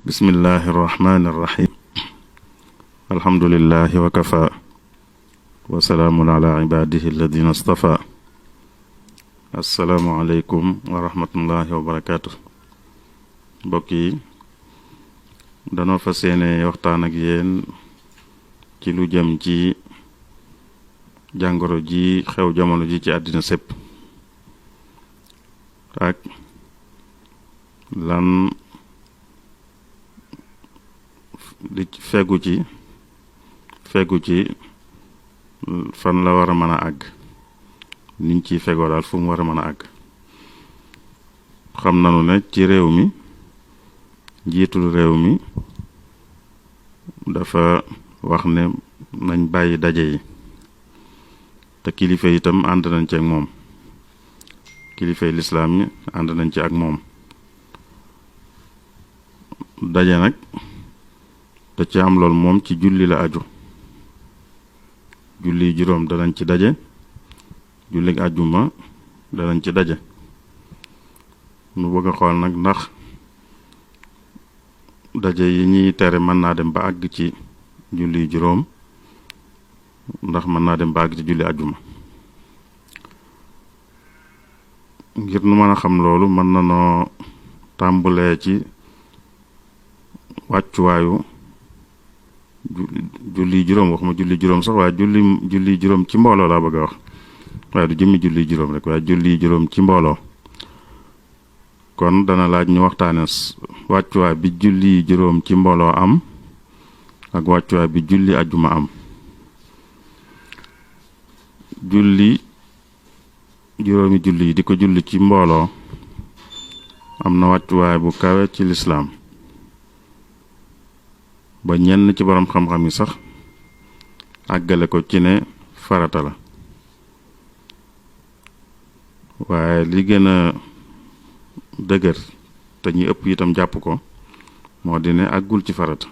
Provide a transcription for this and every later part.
bismillahi irrahmani irrahim alhamdulilahi wa kafa wa salaamun ala ibadihi alladina astafa assalaamu aleykum wa rahmatullahi wa barakaatu. mbokk yi danoo fas yéene waxtaan ak yéen ci lu jëm ci jàngoro ji xew jamono ji ci àddina sépp ak lan di fegu ci fan la war a mën a àgg niñ ciy fegoo daal fu mu war a mën a àgg. xam nanu ne ci réew mi njiitul réew mi dafa wax ne nañ bàyyi daje yi te kilifa itam ànd nañ ci ak moom kilifay lislaam yi ànd nañ ci ak moom. daje nag da ci am lool moom ci julli la aju. julli juróom danañ ci daje, julli àjjuma danañ ci daje. nu bëgg a xool nag ndax daje yi ñuy tere mën naa dem ba àgg ci julli juróom, ndax mën naa dem ba àgg ci julli àjjuma. ngir nu mën a xam loolu mën na noo tàmbulee ci wàccuwaayu julli juróom, waxuma julli juróom sax waaye julli juróom ci mbooloo laa bëgg a wax, waaye du jëmmi julli juróom rek waaye julli juróom ci mbooloo. kon dana laaj ñu waxtaane wàccuwaay bi julli juróom ci mbooloo am ak wàccuwaay bi julli àjjuma am. juróomi julli yi di ko julli ci mbooloo am na wàccuwaay bu kawe ci lislaam ba ñenn ci borom xam-xam yi sax àggale ko ci ne farata la. waaye li gën a dëgër te ñi ëpp itam jàpp ko moo di ne àggul ci farata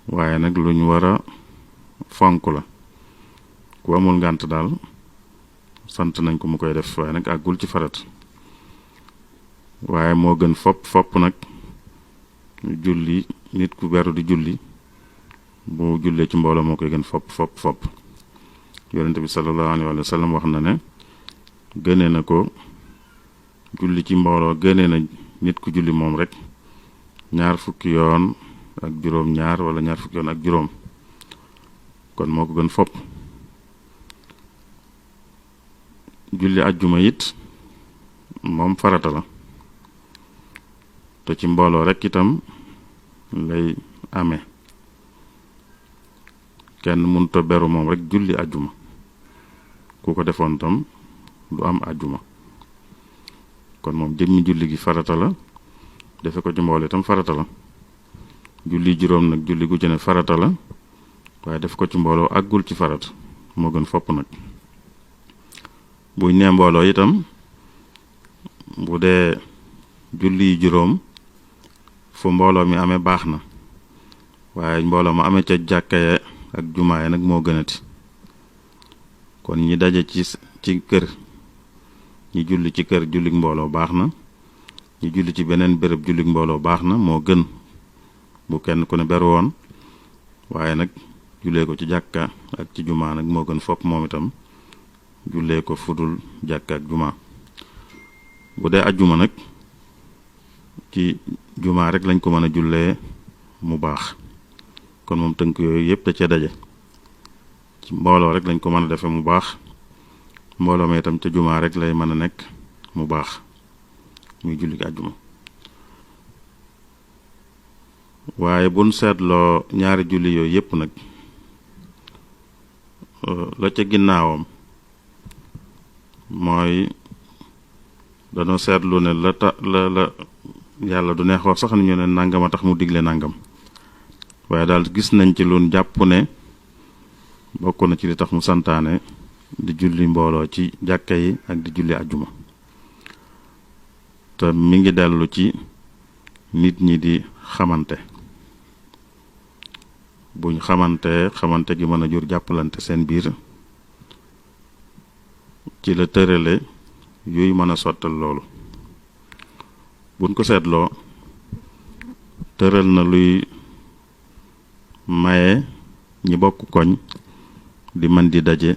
waaye nag lu ñu war a fonk la. ku amul ngànt daal sant nañ ko mu koy def waaye nag àggul ci farata. waaye moo gën fopp nag julli nit ku beru di julli bu jullee ci mbooloo moo koy gën fopp. yonente bi sallallahu alayhi wa sallam wax na ne gënee na ko julli ci mbooloo gënee na nit ku julli moom rek 20 yoon ak juróom-ñaar wala 20 yoon ak juróom, kon moo ko gën fopp. julli àjjuma it moom farata la te ci mbooloo rek itam lay amee. kenn mënut a beru moom rek julli àjjuma, ku ko defoon tam du am àjjuma. kon moom jëmmi julli gi farata la, defe ko ci mbooloo itam farata la. julli juróom nag julli gu ci ne farata la waaye def ko ci mbooloo àggul ci farata, moo gën fopp nag. buñ nee mbooloo itam bu dee julli juróom fu mbooloo mi amee baax na, waaye mbooloo ma amee ca jàkka ya ak jumaa ya nag moo gënati. kon ñi daje ci kër, ñi julli ci kër jullik mbooloo baax na, ñi julli ci beneen béréb jullik mbooloo baax na, moo gën bu kenn ku ne beru woon. waaye nag jullee ko ci jàkka ak ci jumaa nag moo gën fopp moom itam jullee ko fudul jàkka ak jumaa. bu dee ajjuma nag ci jumaa rek lañ ko mën a jullee mu baax, kon moom tënk yooyu yëpp da cee daje. ci mbooloo rek lañ ko mën a defe mu baax, mbooloo ma itam ca jumaa rek lay mën a nekk mu baax, muy julli àjjuma. waaye buñ seetloo ñaari julli yooyu yëpp nag la ca ginnaawam mooy danoo seetlu ne la yàlla du neexoo sax ni ñu ne nangam a tax mu digle nangam, waaye daal gis nañ ci lu jàpp ne bokk na ci li tax mu santaane di julli mbooloo ci jàkka yi ak di julli àjjuma. te mi ngi dellu ci nit ñi di xamante. buñ xamante gi mën a jur jàppalante seen biir, ci la tërale yooyu mën a sottal loolu. buñ ko seetloo tëral na luy maye ñi bokk koñ di mën di daje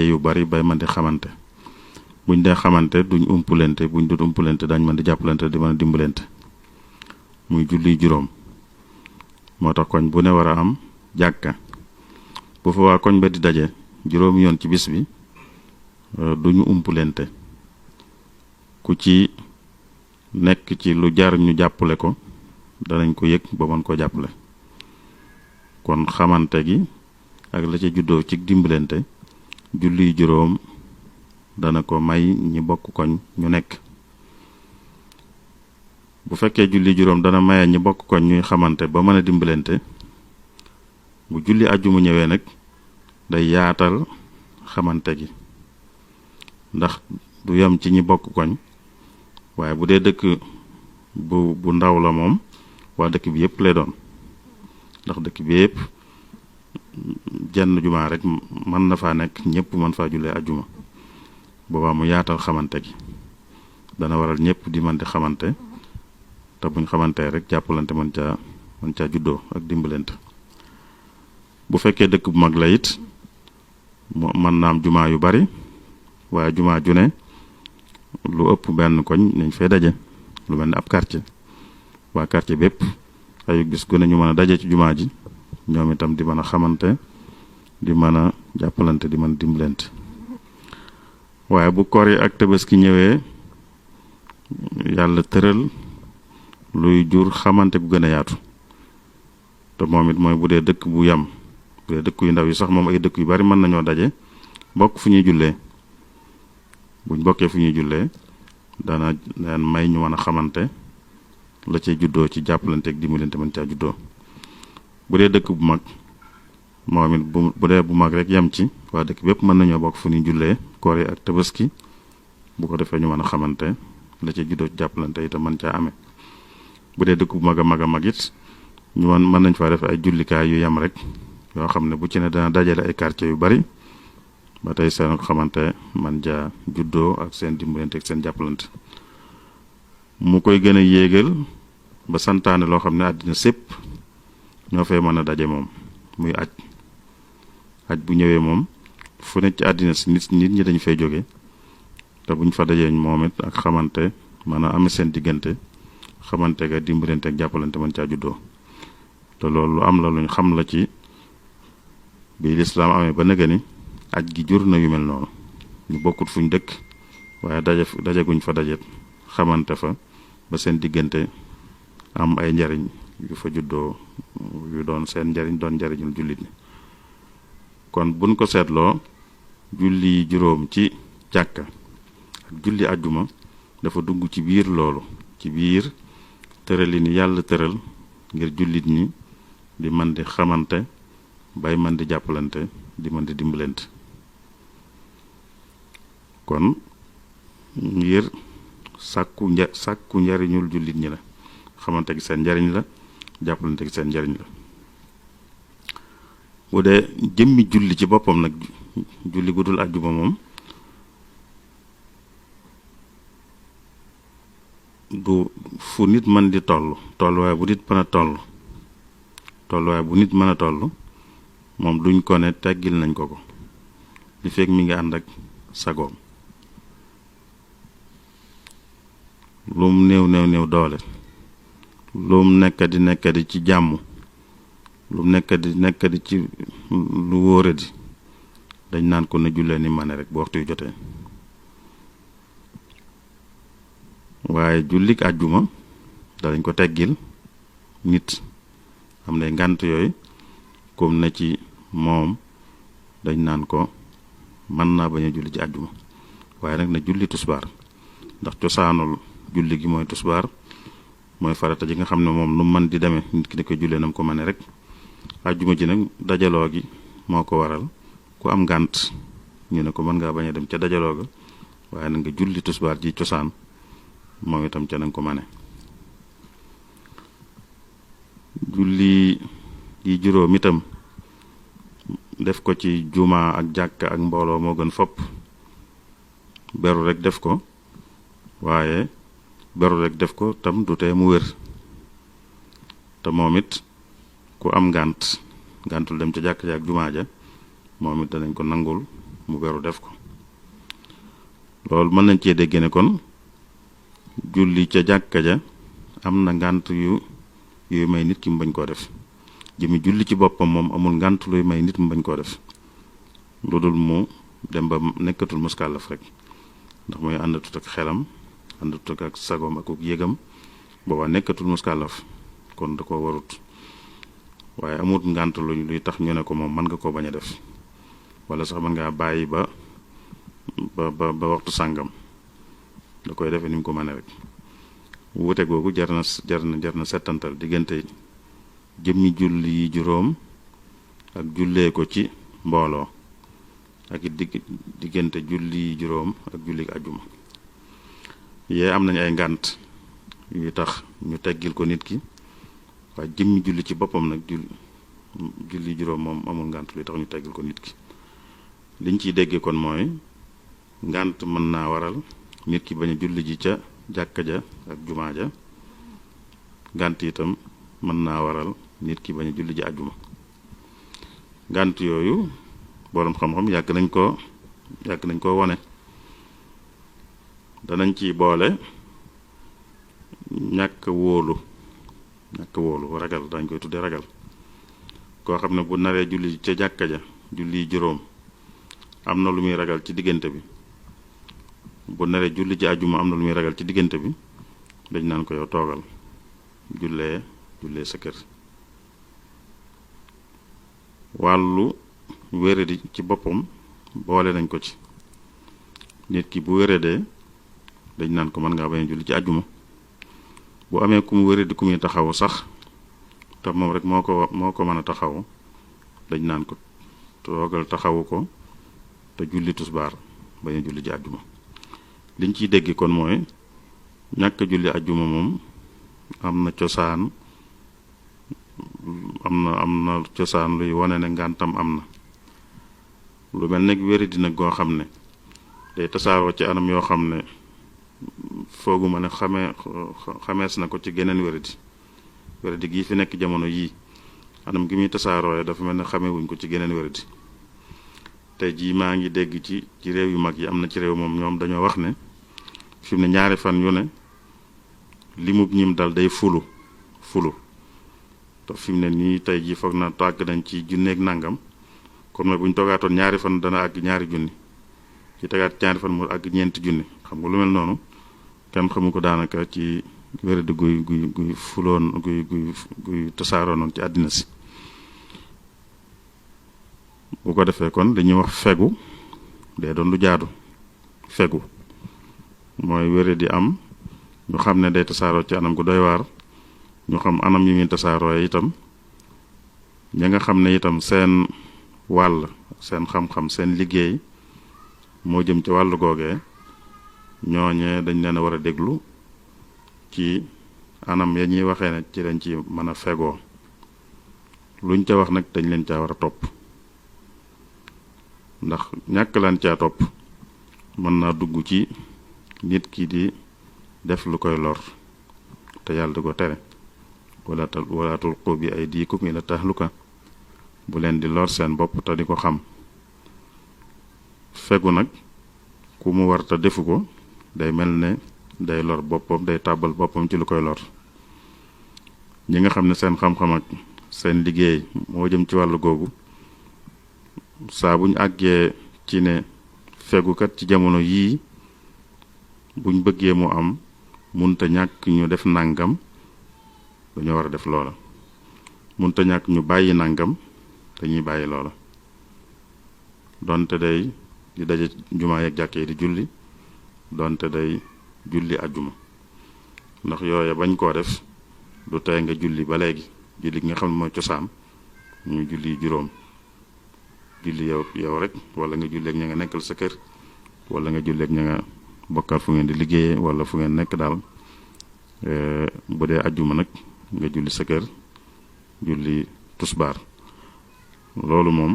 yu bari bay mën di xamante buñ dee xamante duñ umpulente buñ dut umpulente dañ mën di jàppalante di mën a dimbalante muy julli juróom moo tax koñ bu ne war a am jàkka bu fa waa koñ ba di daje juróomi yoon ci bis bi duñu umpulente ku ci nekk ci lu jar ñu jàppale ko danañ ko yëg ba mën koo jàppale kon xamante gi ak la ca juddoo ci dimbalante julli juróom dana ko may ñi bokk koñ ñu nekk bu fekkee julli juróom dana maye ñi bokk koñ ñuy xamante ba mën a dimbalante bu julli àjjuma ñëwee nag day yaatal xamante gi ndax du yem ci ñi bokk koñ waaye bu dee dëkk bu ndaw la moom waa dëkk bi yépp lay doon ndax dëkk bi yépp jenn jumaa rek mën na faa nekk ñépp mën faa jullee àjjuma boobaa mu yaatal xamante gi dana waral ñépp di mën di xamante te buñ xamantee rek jàppalante mën caa juddoo ak dimbalante bu fekkee dëkk bu mag la it mën na am jumaa yu bari waaye jumaa ju ne lu ëpp benn koñ nañ fay daje lu mel ni ab quartier waa quartier bépp ayu gis gu ne ñu mën a daje ci jumaa ji ñoom itam di mën a xamante di mën a jàppalante di mën a dimbalante waaye bu koor yi ak tabaski ñëwee yàlla tëral luy jur xamante gu gën a yaatu te moom it mooy bu dee dëkk bu yam bu dee dëkk yu ndaw yi sax moom ay dëkk yu bari mën nañoo daje bokk fu ñuy jullee buñ bokkee fu ñuy jullee dana leen may ñu mën a xamante la cay juddoo ci jàppalante ak dimbalante mën caa juddoo bu dee dëkk bu mag moom it bu dee bu mag rek yem ci waa dëkk bépp mën nañoo bokk fu ñuy jullee koor yi ak tabaski bu ko defee ñu mën a xamante la cay juddoo ci jàppalante itam mën caa amee bu dee dëkk bu mag a mag it ñu mën nañ faa def ay jullikaay yu yem rek yoo xam ne bu ci ne dana dajale ay quartier yu bari ba tey seen xamante man jaa juddoo ak seen dimbalante ak seen jàppalante mu koy gën a yéegal ba santaane loo xam ne àddina sépp ñoo fay mën a daje moom muy aj bu ñëwee moom fu ne ci àddina si nit ñi dañu fay jóge te buñ fa dajee moom it ak xamante mën a amee seen diggante xamante ga dimbalante ak jàppalante mën caa juddoo te loolu lu am la luñ xam la ci bi lislaam amee ba nëga ni aj gi jur na yu mel noonu ñu bokkut fuñ dëkk waaye daje guñ fa dajet xamante fa ba seen diggante am ay njariñ yu fa juddoo yu doon seen njariñ doon njariñul jullit ñi kon buñ ko seetloo julli juróom ci jàkka ak julli àjjuma dafa dugg ci biir loolu ci biir tërali ni yàlla tëral ngir jullit ñi di mën di xamante bay mën di jàppalante di mën di dimbalante kon ngir sàkku njariñul jullit ñi la xamante gi seen njariñ la jàppalante gi seen njariñ la bu dee jëmmi julli ci boppam nag julli gudul àjjuma moom du fu nit mën di tolluwaay bu nit mën a tolluwaay bu nit mën a toll moom duñ ko ne teggil nañ ko li fekk mi ngi ànd ak sagoom lum néew doole lum nekkadi ci jàmm lum nekkadi ci lu wóoradi dañ naan ko na jullee ni mane rek bu waxtu yu jotee waaye jullik àjjuma dalañ ko teggil nit am na ngànt yooyu comme na ci moom dañ naan ko mën naa bañ a julli ci àjjuma waaye nag na julli tusbaar ndax cosaanul julli gi mooy tusbaar mooy farata ji nga xam ne moom nu mën di demee nit ki di ko jullee nam ko mëne rek àjjuma ji nag dajaloo gi moo ko waral ku am ngànt ñu ne ko mën ngaa bañ a dem ca dajaloo ga waaye nag nga julli tusbaar ji cosaan moom itam ca nañ ko mëne julli yi juróom itam def ko ci juma ak jàkka ak mbooloo moo gën fopp beru rek def ko waaye beru rek def ko tam du tee mu wér te moom it ku am ngàntul dem ca jàkka ja ak jumaa ja moom it danañ ko nangul mu beru def ko loolu mën nañ cee dégg ne kon julli ca jàkka ja am na ngànt yu may nit ki mu bañ koo def jëmi julli ci boppam moom amul ngànt luy may nit mu bañ koo def lu dul mu dem ba nekkatul muskàllaf rek ndax mooy àndatut ak xelam àndatut ak sagoom ak yëgam booba nekkatul muskàllaf kon da ko warut waaye amut ngànt luy tax ñu ne ko moom mën nga koo bañ a def wala sax mën ngaa bàyyi ba waxtu sàngam da koy defee ni mu ko mënee rek wuute googu jar na settantal diggante jëmmi julli yi juróom ak jullee ko ci mbooloo ak diggante julli yi juróom ak julli ajjuma yee am nañu ay ngànt yu tax ñu teggil ko nit ki waaye jëmmi julli ci boppam nag julli juróom moom amul ngànt luy tax ñu teggil ko nit ki liñ ciy déggee kon mooy ngànt mën naa waral nit ki bañ a julli ji ca jàkka ja ak jumaa ja ngànt itam mën naa waral nit ki bañ a julli ji àjjuma ngànt yooyu boroom xam-xam yàgg nañ ko wone danañ ci boole ñàkk wóolu ragal dañ koy tudde ragal koo xam ne bu naree julli ca jàkka ja julli juróom am na lu muy ragal ci diggante bi bu naree julli ci àjjuma am na lu muy ragal ci diggante bi dañ naan ko yow toogal jullee sa kër wàllu wéradi ci boppam boole nañ ko ci nit ki bu wéradee dañ naan ko mën ngaa bañ a julli ci àjjuma bu amee ku mu wéradi ku muy taxawu sax te moom rek moo ko mën a taxawu dañ naan ko toogal taxawu ko te julli tusbaar bañ a julli ci àjjuma liñ ciy dégg kon mooy ñàkk julli àjjuma moom am na cosaan luy wane ne ngàntam am na lu mel ne wéradi nag goo xam ne day tasaaroo ci anam yoo xam ne fooguma ne xamees na ko ci geneen wéradi gii fi nekk jamono yii anam gi muy tasaaroo dafa mel ne xamewuñ ko ci geneen wéradi tey jii maa ngi dégg ci réew yu mag yi am na ci réew moom ñoom dañoo wax ne fi mu ne ñaari fan yu ne limub ñim dal day fulu te fi mu ne nii tey jii foog na tàgg nañ ci junneeg nangam kon nag bu ñu toogaatoon ñaari fan dana àgg ñaari junni ci tegaat ñaari fan mu àgg ñeenti junni xam nga lu mel noonu kenn xamu ko daanaka ci wéradi guy fuloon guy tasaaroo noonu ci àddina si bu ko defee kon dañuy wax fegu dee doon lu jaadu fegu mooy wéradi am ñu xam ne day tasaaroo ci anam gu doy waar ñu xam anam yi muy tasaaroo itam ña nga xam ne itam seen wàll seen xam-xam seen liggéey moo jëm ci wàllu googee ñooñee dañ leen a war a déglu ci anam ya ñuy waxee ne ci lañ ci mën a fegoo luñ ca wax nag dañ leen caa war a topp ndax ñàkk laan caa topp mën naa dugg ci nit ki di def lu koy lor te yàlla di ko tere wala tulqu bi aydikum ila tahluka bu leen di lor seen bopp te di ko xam fegu nag ku mu war te defu ko day mel ne day lor boppam day tàbbal boppam ci lu koy lor ñi nga xam ne seen xam-xam ak seen liggéey moo jëm ci wàllu googu saa buñ àggee ci ne fegukat ci jamono yii buñ bëggee mu am munta ñàkk ñu def nangam dañoo war a def loola munta ñàkk ñu bàyyi nangam dañuy bàyyi loola donte day di daje jumaa yeeg jàkkee di julli donte day julli ajjuma ndax yooya bañ koo def du tey nga julli ba léegi julli gi nga xam ne mooy cosaan ñu julli juróom julli yow rek wala nga julleeg ña nga nekkal sa kër wala nga julleeg ña nga bokkal fu ngeen di liggéeyee wala fu ngeen nekk daal bu dee ajjuma nag nga julli sa kër julli tusbaar loolu moom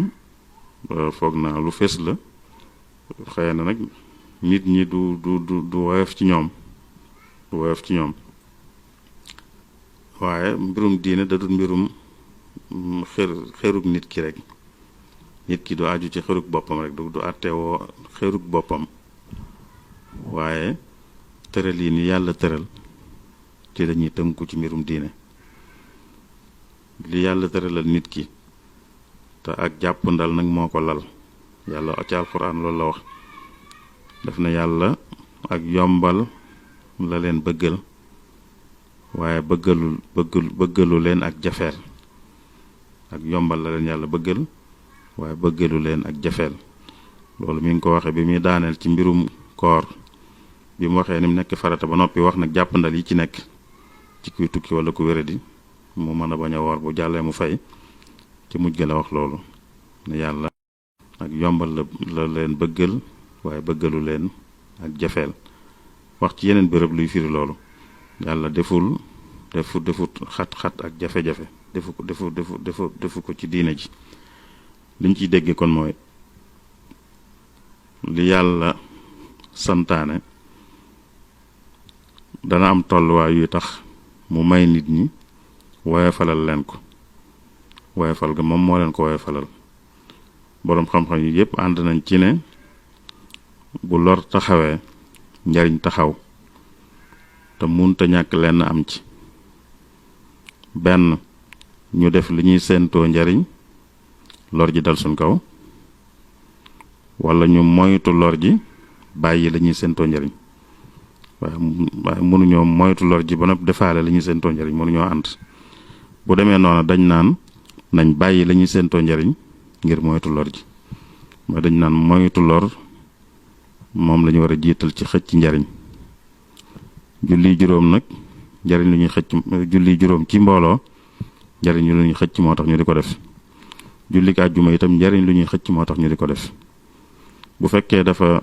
foog naa lu fees la xëy na nag nit ñi du woyof ci ñoom waaye mbirum diine da dul mbirum xërug nit ki rek. nit ki du aju ci xërug boppam rek du àttewoo xërug boppam waaye tëral yi ni yàlla tëral ci dañuy tënku ci mbirum diine li yàlla tëralal nit ki te ak jàpp ndal nag moo ko lal yàlla ci alxuraan loolu la wax daf na yàlla ak yombal la leen bëggal waaye bëggalu leen ak jafeel ak yombal la leen yàlla bëggal waaye bëggalu leen ak jafeel loolu mi ngi ko waxe bi muy daaneel ci mbirum koor bi mu waxee ni mu nekk farata ba noppi wax nag jàppandal yi ci nekk ci kuy tukki wala ku wéradi mu mën a bañ a woor bu jàllee mu fay ci mujj ga la wax loolu ne yàlla ak yombal la leen bëggal waaye bëggalu leen ak jafeel wax ci yeneen bërëb luy firi loolu yàlla defut xat-xat ak jafe-jafe defu ko ci diine ji liñ ciy dégge kon mooy li yàlla santaane dana am tolluwaay yu tax mu may nit ñi woyofalal leen ko woyofal ga moom moo leen ko woyofalal boroom xam-xam yi yépp ànd nañ ci ne bu lor taxawee njariñ taxaw te munta ñàkk lenn am ci benn ñu def li ñuy séentoo njariñ lor ji dal suñ kaw wala ñu moytu lor ji bàyyi la ñuy séentoo njariñ waaye mënuñoo moytu lor ji ba noppi defaale la ñuy séentoo njariñ mënuñoo ànd bu demee noonu dañ naan nañ bàyyi la ñuy séentoo njariñ ngir moytu lor ji mooy dañ naan moytu lor moom la ñu war a jiital ci xëcc njariñ julli juróom nag njariñ lu ñuy xëcc julli juróom ci mbooloo njariñ lu ñuy xëcc moo tax ñu di ko def julli àjjuma itam njariñ lu ñuy xëcc moo tax ñu di ko def bu fekkee dafa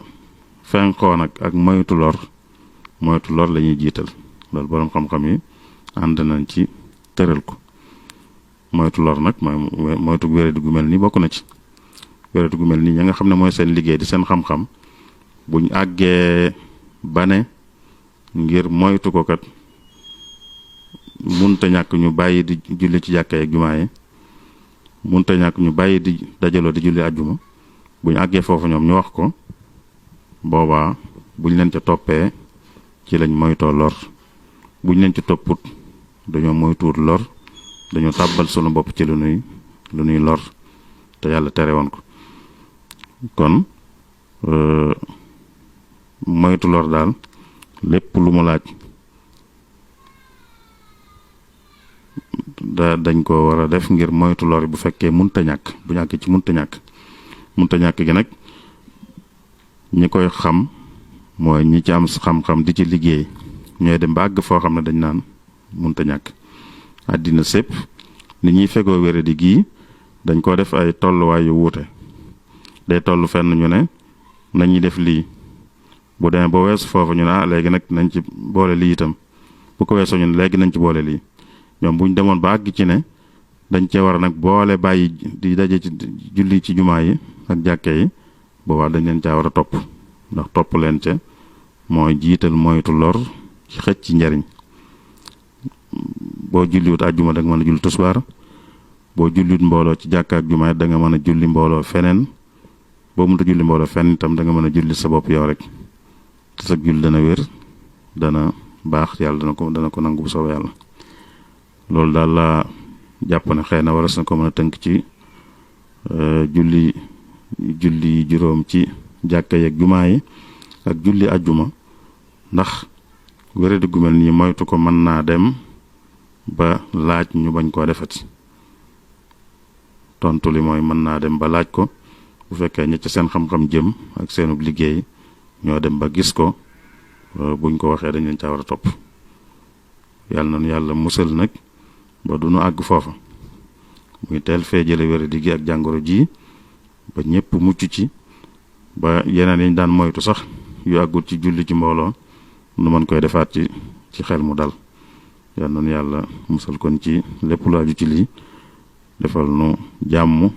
fenqoo nag ak moytu lor la ñuy jiital loolu boroom xam-xam yi ànd nañ ci tëral ko moytu lor nag mooy moytu wéradi gu mel ni bokk na ci wéradi gu mel ni ña nga xam ne mooy seen liggéey di seen xam-xam buñ àggee bane ngir moytu ko kat munta ñàkk ñu bàyyi di julli ci jàkka ak jumaa yi munta ñàkk ñu bàyyi di dajaloo di julli àjjuma buñ àggee foofu ñoom ñu wax ko boobaa buñ leen ca toppee ci lañ moytoo lor buñ leen ci topput dañoo moytuwut lor dañoo tàbbal sunu bopp ci lu nuy lor te yàlla tere woon ko kon moytu lor daal lépp lu mu laaj dañ ko war a def ngir moytu lor bu fekkee munta ñàkk bu ñàkk ci munta ñàkk gi nag ñi koy xam mooy ñi ci am xam-xam di ci liggéey ñooy dem ba àgg foo xam ne dañ naan munta ñàkk àddina sépp ni ñuy fegoo wéradi gii dañ ko def ay tolluwaay yu wuute day toll fenn ñu ne nañuy def lii bu demee ba weesu foofu ñu ne léegi nag nañ ci boole lii itam bu ko weesoo ñu ne léegi nañ ci boole lii ñoom buñ demoon ba àgg ci ne dañ cee war a nag boole bàyyi di daje ci julli ci jumaa yi ak jàkke yi boobaa dañ leen caa war a topp ndax topp leen ca mooy jiital moytu lor ci xëcc ci njariñ boo julliwut àjjuma da nga mën a julli tusbaar boo julliwut mbooloo ci jàkka ak jumaa da nga mën a julli mbooloo feneen boo mënta julli mbooloo fenn itam da nga mën a julli sa bopp yow rek te sa julli dana wér dana baax yàlla dana ko nangu bu soobee yàlla loolu daal laa jàpp ne xëy na waras na ko mën a tënk ci julli juróom ci jàkka yi ak jumaa yi ak julli àjjuma ndax wéradi gu mel nii moytu ko mën naa dem ba laaj ñu bañ koo defati tontu li mooy mën naa dem ba laaj ko bu fekkee ña ca seen xam-xam jëm ak seenub liggéey ñoo dem ba gis ko buñ ko waxee dañ leen caa war a topp yàlla nañu yàlla musal nag ba du nu àgg foofa muy teel fee jële wéradi gi ak jàngoro ji ba ñépp mucc ci ba yeneen yi ñu daan moytu sax yu àggul ci julli ci mbooloo nu mën koy defaat ci xel mu dal yàlla nañu yàlla musal kon ci lépp lu aju ci lii defal nu jàmm